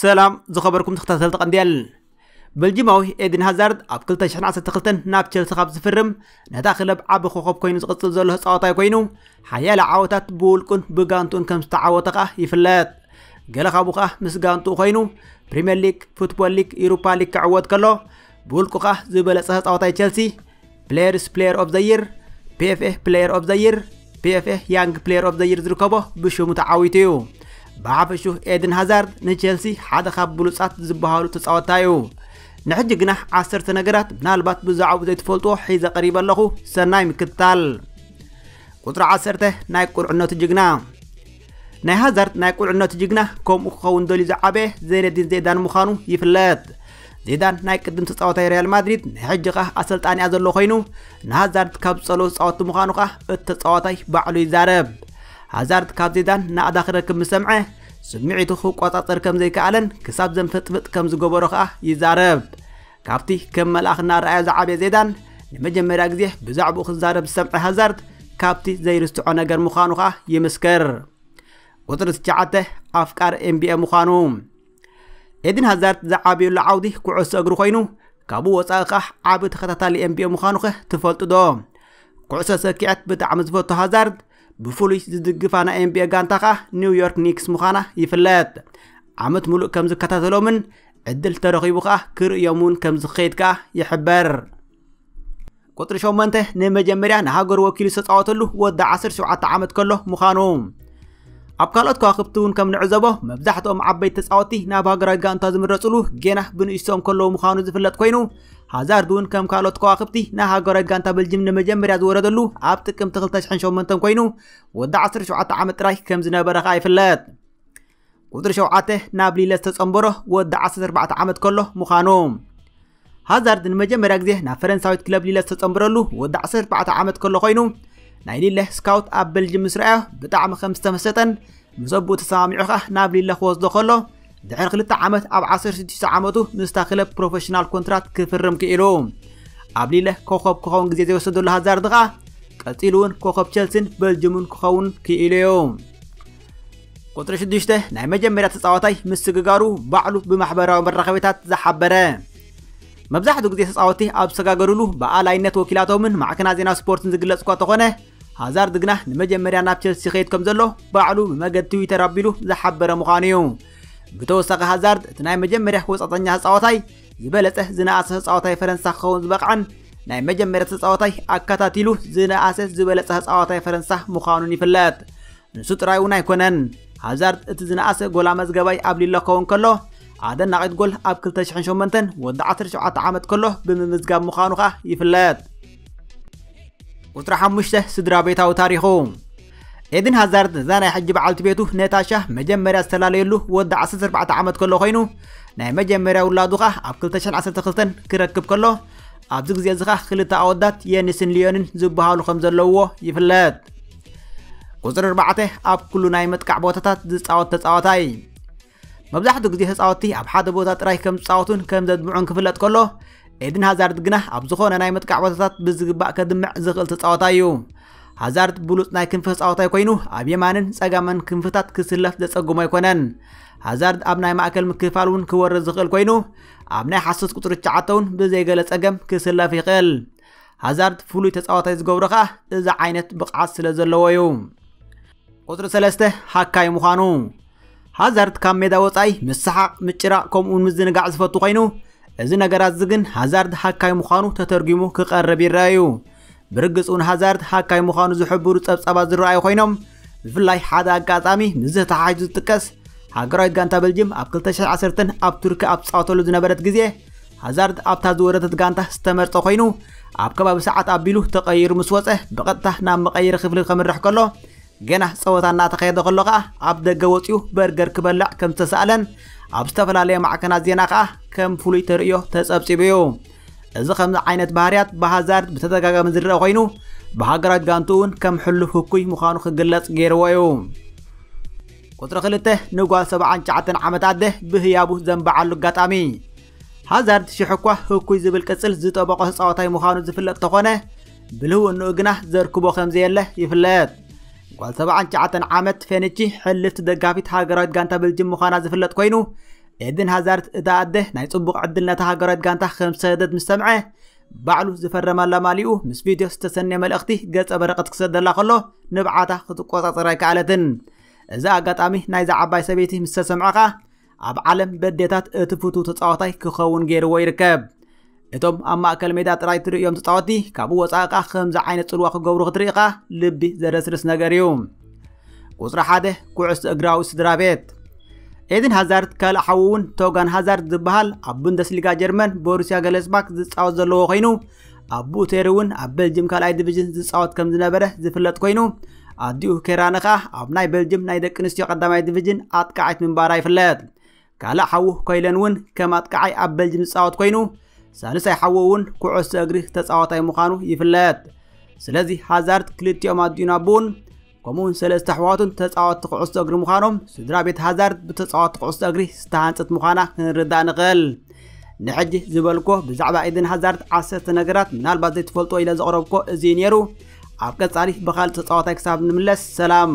ሰላም ዝኸበርኩም ተኸታተልቲ ቀንዴል። በልጂማዊ ኤድን ሃዛርድ ኣብ ክልተ ሽሕን ዓሰርተ ክልተን ናብ ቸልሲ ካብ ዝፍርም፣ ነታ ክለብ ዓቢ ኮኸብ ኮይኑ ዝቕጽል ዘሎ ተጻዋታይ ኮይኑ፣ ሓያለ ዓወታት ብውልቁን ብጋንቱን ከም ዝተዓወተ ከኣ ይፍለጥ። ገለ ካብኡ ከኣ ምስ ጋንቱኡ ኮይኑ ፕሪምየር ሊግ፣ ፉትቦል ሊግ፣ ኢሮፓ ሊግ ክዕወት ከሎ፣ ብውልቁ ከኣ ዝበለጸ ተጻዋታይ ቸልሲ፣ Players Player of the Year፣ P F A Player of the Year፣ P F A Young Player of the Year ዝርከቦ ብሽሙ ተዓዊቱ እዩ። ብሓፈሹ ኤድን ሃዛርድ ንቸልሲ ሓደ ካብ ብሉጻት ዝበሃሉ ተጻወትታ እዩ። ንሕጂ ግና ዓሰርተ ነገራት ምናልባት ብዛዕባኡ ዘይትፈልጥዎ ሒዘ ቀሪበ ኣለኹ። ሰናይ ምክትታል። ቁጽሪ ዓሰርተ፣ ናይ ቁልዕነቱ ጅግና። ናይ ሃዛርድ ናይ ቁልዕነቱ ጅግና ከምኡ ክኸውን ደልዩ ዝዓበየ ዘይነዲን ዜዳን ምዃኑ ይፍለጥ። ዜዳን ናይ ቅድም ተጻዋታይ ሪያል ማድሪድ፣ ናይ ሕጂ ኸኣ ኣሰልጣኒኣ ዘሎ ኮይኑ፣ ንሃዛርድ ካብ ዝጸልኦ ተጻወትቲ ምዃኑ ኸኣ እቲ ተጻዋታይ ባዕሉ ይዛረብ። ሃዛርድ ካብ ዜዳን ናእዳ ክረክብ ምስ ሰምዐ፣ ስምዒቱ ክቆጻጸር ከም ዘይከኣለን ክሳብ ዘንፈጥፍጥ ከም ዝገበሮ ኸኣ ይዛረብ። ካብቲ ከም መልኣኽ እናረኣዮ ዝዓበየ ዜዳን፣ ንመጀመርያ ግዜ ብዛዕባኡ ክዛረብ ዝሰምዐ ሃዛርድ፣ ካብቲ ዘይርስዖ ነገር ምዃኑ ኸኣ ይምስክር። ቁጽሪ ትሽዓተ፣ ኣፍቃር ኤን ቢ ኤ ምዃኑ። ኤድን ሃዛርድ ዝዓበየሉ ዓውዲ ኩዕሶ እግሪ ኮይኑ፣ ካብኡ ወጻኢ ከኣ ዓቢ ተኸታታሊ ኤን ቢ ኤ ምዃኑ ከ ትፈልጡ ዶ? ኩዕሶ ሰኪዐት ብጣዕሚ ዝፈቱ ሃዛርድ፣ ብፍሉይ ዝድግፋ ናይ ኤን ቢ ኤ ጋንታ ከኣ ኒው ዮርክ ኒክስ ምዃና ይፍለጥ። ዓመት ሙሉእ ከም ዝከታተሎምን ዕድል ተረኺቡ ከኣ ክርእዮም እውን ከም ዝኸይድ ከኣ ይሕበር። ቁጽሪ ሸሞንተ፣ ንመጀመርያ ንሃገሩ ወኪሉ ዝተጻወተሉ ወዲ ዓሰርተ ሸውዓተ ዓመት ከሎ ምዃኑ። ኣብ ካልኦት ከዋኽብቲ እውን ከም ንዕዘቦ፣ መብዛሕትኦም ዓበይቲ ተጻወትቲ ናብ ሃገራዊ ጋንታ ዝምረጽሉ ጌና ብንእሽቶኦም ከለዉ ምዃኑ ዝፍለጥ ኮይኑ፣ ሃዛርድ እውን ከም ካልኦት ከዋኽብቲ ንሃገራዊ ጋንታ በልጅም ንመጀመርያ ዝወረደሉ ኣብ ጥቅምቲ ክልተ ሽሕን ሸሞንተን ኮይኑ፣ ወዲ ዓሰርተ ሸውዓተ ዓመት ጥራይ ከም ዝነበረ ከኣ ይፍለጥ። ቁጽሪ ሸውዓተ፣ ናብ ሊለ ዝተጸንበሮ ወዲ ዓሰርተ ኣርባዕተ ዓመት ከሎ ምዃኑ። ሃዛርድ ንመጀመርያ ግዜ ናብ ፈረንሳዊት ክለብ ሊለ ዝተጸንበረሉ ወዲ ዓሰርተ ኣርባዕተ ዓመት ከሎ ኮይኑ፣ ናይ ሊለ ስካውት ኣብ በልጅም ምስ ረኣዮ ብጣዕሚ ከም ዝተመሰጠን ምስ ኣቦኡ ተሰማሚዑ ከኣ ናብ ሊለ ክወስዶ ከሎ፣ ድሕሪ ክልተ ዓመት ኣብ ዓሰርተ ሽዱሽተ ዓመቱ ምስታ ክለብ ፕሮፌሽናል ኮንትራት ክፍርም ክኢሉ። ኣብ ሊለ ኮኸብ ክኸውን ግዜ ዘይወሰደሉ ሃዛርድ ከኣ ቀጺሉ እውን ኮኸብ ቸልሲን በልጅምን ክኸውን ክኢሉ እዩ። ቁጽሪ ሽዱሽተ፣ ናይ መጀመርያ ተጻዋታይ ምስግጋሩ ባዕሉ ብማሕበራዊ መራኸቢታት ዝሓበረ። መብዛሕትኡ ግዜ ተጻወትቲ ኣብ ዝሰጋገሩሉ ብኣላይነት ወኪላቶምን ማዕከናት ዜና ስፖርትን ዝግለጽ እኳ ተኾነ፣ ሃዛርድ ግና ንመጀመርያ ናብ ቸልሲ ይኸይድ ከም ዘሎ ባዕሉ ብመገዲ ትዊተር ኣቢሉ ዝሓበረ ምዃኑ እዩ። ብተወሳኺ ሃዛርድ እቲ ናይ መጀመርያ ወጻእተኛ ተጻዋታይ፣ ዝበለጸ ዝነኣሰ ተጻዋታይ ፈረንሳ ክኸውን ዝበቕዐን ናይ መጀመርያ ተጻዋታይ ኣከታቲሉ ዝነኣሰ ዝበለጸ ተጻዋታይ ፈረንሳ ምዃኑን ይፍለጥ። ንሱ ጥራይ እውን ኣይኮነን። ሃዛርድ እቲ ዝነኣሰ ጎል ኣመዝጋባይ ኣብ ሊለ ክኸውን ከሎ፣ ኣደናቒት ጎል ኣብ ክልተ ሽሕን ሸሞንተን ወዲ ዓሰርተ ሸውዓተ ዓመት ከሎ ብምምዝጋብ ምዃኑ ከኣ ይፍለጥ። ቁጽሪ ሓሙሽተ፣ ስድራ ቤታዊ ታሪኹ። ኤድን ሃዛርድ እዛ ናይ ሕጂ በዓልቲ ቤቱ ነታሻ መጀመርያ ዝተላለየሉ ወዲ ዓሰርተ ኣርባዕተ ዓመት ከሎ ኮይኑ፣ ናይ መጀመርያ ውላዱ ከኣ ኣብ ክልተ ሽሕን ዓሰርተ ክልተን ክረክብ ከሎ፣ ኣብዚ ግዜ እዚ ከኣ ክልተ ኣወዳት የኒስን ሊዮንን ዝበሃሉ ከም ዘለውዎ ይፍለጥ። ቁጽሪ ኣርባዕተ፣ ኣብ ኩሉ ናይ ምጥቃዕ ቦታታት ዝጻወት ተጻዋታይ። መብዛሕትኡ ግዜ ተጻወትቲ ኣብ ሓደ ቦታ ጥራይ ከም ዝጻወቱን ከም ዘድምዑን ክፍለጥ ከሎ፣ ኤድን ሃዛርድ ግና ኣብ ዝኾነ ናይ ምጥቃዕ ቦታታት ብዝግባእ ከድምዕ ዝኽእል ተጻዋታይ እዩ። ሃዛርድ ብሉጽ ናይ ክንፊ ተጻዋታይ ኮይኑ፣ ኣብ የማንን ጸጋምን ክንፍታት ክስለፍ ዘጸግሞ ኣይኮነን። ሃዛርድ ኣብ ናይ ማእከል ምክፍፋል እውን ክወርድ ዝኽእል ኮይኑ፣ ኣብ ናይ ሓሶት ቁጽሪ ትሽዓተ እውን ብዘይገለ ጸገም ክስለፍ ይኽእል። ሃዛርድ ፍሉይ ተጻዋታይ ዝገብሮ ከኣ እዚ ዓይነት ብቕዓት ስለ ዘለዎ እዩ። ቁጽሪ ሰለስተ፣ ሃካይ ምዃኑ። ሃዛርድ ካብ ሜዳ ወጻኢ ምስ ሰሓቕ፣ ምጭራቕ፣ ከምኡውን ምዝንጋዕ ዝፈቱ ኮይኑ፣ እዚ ነገራት እዚ ግን ሃዛርድ ሃካይ ምዃኑ ተተርጒሙ ክቐርብ ይረአ እዩ። ብርግጽ እውን ሃዛርድ ሃካይ ምዃኑ ዝሕብሩ ጸብጻባት ዝረኣዩ ኮይኖም፣ ብፍላይ ሓደ ኣጋጣሚ ምስዚ ተሓሒዙ ዝጥቀስ፣ ሃገራዊት ጋንታ በልጅም ኣብ ክልተ ሽሕን ዓሰርተን ኣብ ቱርኪ ኣብ ትጻወተሉ ዝነበረት ግዜ፣ ሃዛርድ ኣብታ ዝወረደት ጋንታ ዝተመርጸ ኮይኑ፣ ኣብ ከባቢ ሰዓት ኣቢሉ ተቐይሩ ምስ ወጸ፣ ብቐጥታ ናብ መቐየሪ ክፍሊ ከምርሕ ከሎ፣ ገና ጸወታ እናተኻየደ ከሎ ከኣ ኣብ ደገ ወጺኡ በርገር ክበልዕ ከም ዝተሳእለን ኣብ ዝተፈላለየ ማዕከናት ዜና ከኣ ከም ፍሉይ ተርእዮ ተጸብጺቡ እዩ። እዚ ከምዚ ዓይነት ባህርያት ብሃዛርድ ብተደጋጋሚ ዝረአ ኮይኑ፣ ብሃገራዊት ጋንትኡ እውን ከም ሕሉፍ ህኩይ ምዃኑ ክግለጽ ገይርዎ እዩ። ቁጽሪ ክልተ፣ ንጓል ሰብዓን ትሽዓተን ዓመት ኣደ ብህያቡ ዘንበዓሉ ኣጋጣሚ። ሃዛርድ ሽሕ እኳ ህኩይ ዝብል ቅጽል ዝጠበቖ ተጻዋታይ ምዃኑ ዝፍለጥ ተኾነ፣ ብልህውንኡ ግና ዘርክቦ ከም ዘየለ ይፍለጥ። ጓል ሰብዓን ትሽዓተን ዓመት ፌንቺ ሕልፍቲ ደጋፊት ሃገራዊት ጋንታ በልጅም ምዃና ዝፍለጥ ኮይኑ፣ ኤድን ሃዛርድ እታ ኣደ ናይ ጽቡቕ ዕድል ነታ ሃገራዊት ጋንታ ከም ዝሰደደት ምስ ሰምዐ፣ ባዕሉ ዝፈረመላ ማሊኡ ምስ ቪድዮ ዝተሰነየ መልእኽቲ ገጸ በረቐት ክሰደላ ከሎ ንብዓታ ክትቆጻጸር ኣይከኣለትን። እዚ ኣጋጣሚ ናይዛ ዓባይ ሰበይቲ ምስ ተሰምዐ ከኣ ኣብ ዓለም በዴታት እቲ ፍቱው ተጻዋታይ ክኸውን ገይርዎ ይርከብ። እቶም ኣብ ማእከል ሜዳ ጥራይ ትርእዮም ተጻወቲ ካብኡ ወጻኢ ከኣ ከምዚ ዓይነት ጽልዋ ክገብሩ ክትርኢ ከኣ ልቢ ዘረስርስ ነገር እዩ። ቁጽሪ ሓደ፣ ኩዕሶ እግራዊ ስድራ ቤት። ኤድን ሃዛርድ ካልእ ሓዉ እውን ቶጋን ሃዛርድ ዝበሃል ኣብ ቡንደስሊጋ ጀርመን ቦሩስያ ገለስባክ ዝጻወት ዘለዎ ኮይኑ፣ ኣቦኡ ቴሪ እውን ኣብ ቤልጅም ካልኣይ ዲቪዥን ዝጻወት ከም ዝነበረ ዝፍለጥ ኮይኑ፣ ኣዲኡ ኬራነ ከኣ ኣብ ናይ ቤልጅም ናይ ደቂ ኣንስትዮ ቀዳማይ ዲቪዥን ኣጥቃዓይት ምንባራ ይፍለጥ። ካልእ ሓዉ ኮይለን እውን ከም ኣጥቃዓይ ኣብ ቤልጅም ዝጻወት ኮይኑ፣ ሳልሳይ ሓዉ እውን ኩዕሶ እግሪ ተጻዋታይ ምዃኑ ይፍለጥ። ስለዚ ሃዛርድ ክልቲኦም ኣዲኡን ኣቦኡን ከምኡውን ሰለስተ ኣሕዋቱን ተጻወትቲ ኩዕሶ እግሪ ምዃኖም፣ ስድራ ቤት ሃዛርድ ብተጻወትቲ ኩዕሶ እግሪ ዝተሃንጸት ምዃና ክንርዳእ ንኽእል። ንሕጂ ዝበልኮ ብዛዕባ ኤድን ሃዛርድ ዓሰርተ ነገራት ምናልባት ዘይትፈልጦ ኢለ ዘቕረብኮ እዚ እዩ ነይሩ። ኣብ ቀጻሊ ብኻልእ ተጻዋታይ ክሳብ ንምለስ ሰላም።